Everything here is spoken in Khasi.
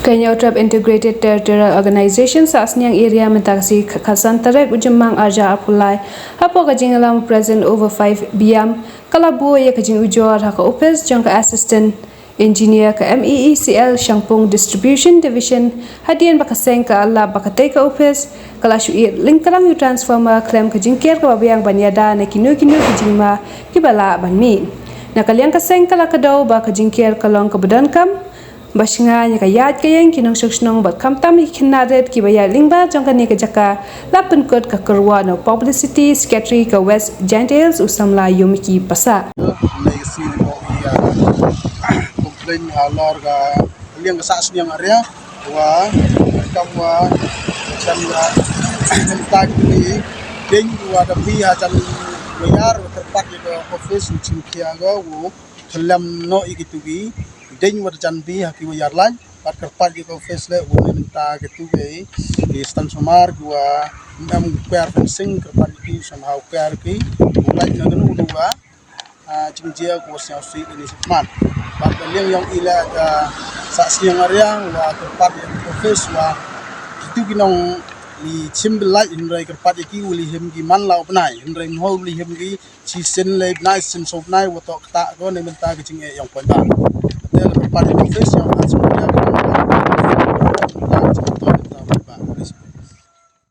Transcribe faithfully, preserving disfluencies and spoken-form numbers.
Ka Hynñiewtrep Integrated Territorial Organization Sahsniang Area mynta ka sngi khatsan tarik u Jymmang arhajar arphew lai hapoh ka jingïalam President Over Five Biam ka la buh ïa ka jingujor ha ka ophis jong ka Assistant Engineer ka M E E C L Shangpung Distribution Division hadien ba ka seng ka la lap ba katei ka ophis ka la shu ïeh lyngkrang ïa u transformer khlem ka jingker kaba biang ban ïada na kino kino ki jingma kiba lah ban mih. Na ka liang ka seng ka la kdew ba ka jingker ka long kaba donkam ba shngaiñ ïa ka ïaid ka ïeng ki nongshong shnong bad khamtam ïa ki khynnah rit kiba ïaid lyngba jong kane ka jaka. La pynkut ka kyrwoh na u Publicity Secretary ka West Jaintia Hills u samla Yomiki Passah. Nai ka sngi ba ïa complain halor ka liang ka Sahsniang area wa kam wa chan wa mynta ki ding wa da bi ha chan wa ïar wa kyrpad ïa ka office u chim khia ga u thlem noh ïa kitu ki ding wa da chan bi ha ki wa ïar lain. Bad kyrpad ïa ka office leh u ne mynta kitu ki ki stand sumar ki wa em kwer fencing kyrpad ïa ki somehow kwer ki u lain na kanu kanu wa ah, jingjia ko sñiaw si ini sipman. Bad ka liang yong i leh ka Sahsniang area wa kyrpad ïa ka office wa kitu ki nong i chim bilai hynrei kyrpad ïa ki u li him ki man la u bnai hynrei mho u li him ki chi sin lei bnai sin so bnai wa tok kata ko ne mynta ki jingeh yong poi ba. Te la kyrpad ïa ka office yong ka Sahsniang area